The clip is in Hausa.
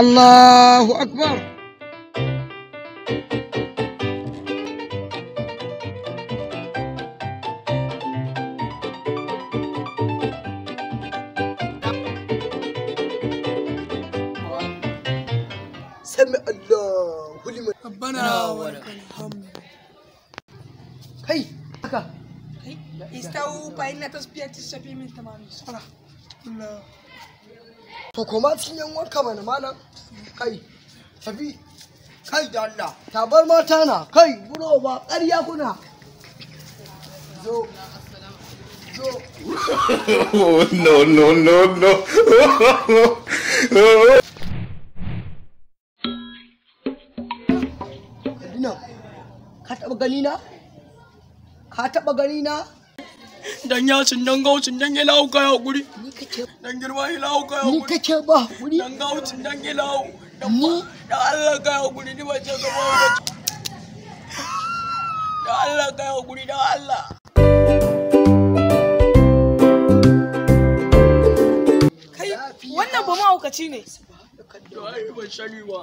Allahu akbar. Sami Allahu liman Rabbana wa lakal hamd. Kai haka. Istawu fa inna tasbiyati safi min tamami salah. Allah. To koma cikin yan wanka mana malam. Kai tafi. Kai da Allah. Tabar mata na kai buro ba ƙarya kuna. Zo. Zo. No, no, no, no. Ina. Ka taɓa gani na? Ka taɓa gani na? Dan yasin dan gaucin dan ilahu kai hakuri. Ni kake Dan girma ilahu kai ni hakuri. kake ba hakuri. Dan gaucin dan ilahu. Dan Ni? Dan Allah kai hakuri ni ba ce ka ba. Dan Allah kai hakuri dan Allah. Kai, wannan ba mahaukaci ne. To ai ban sani ba.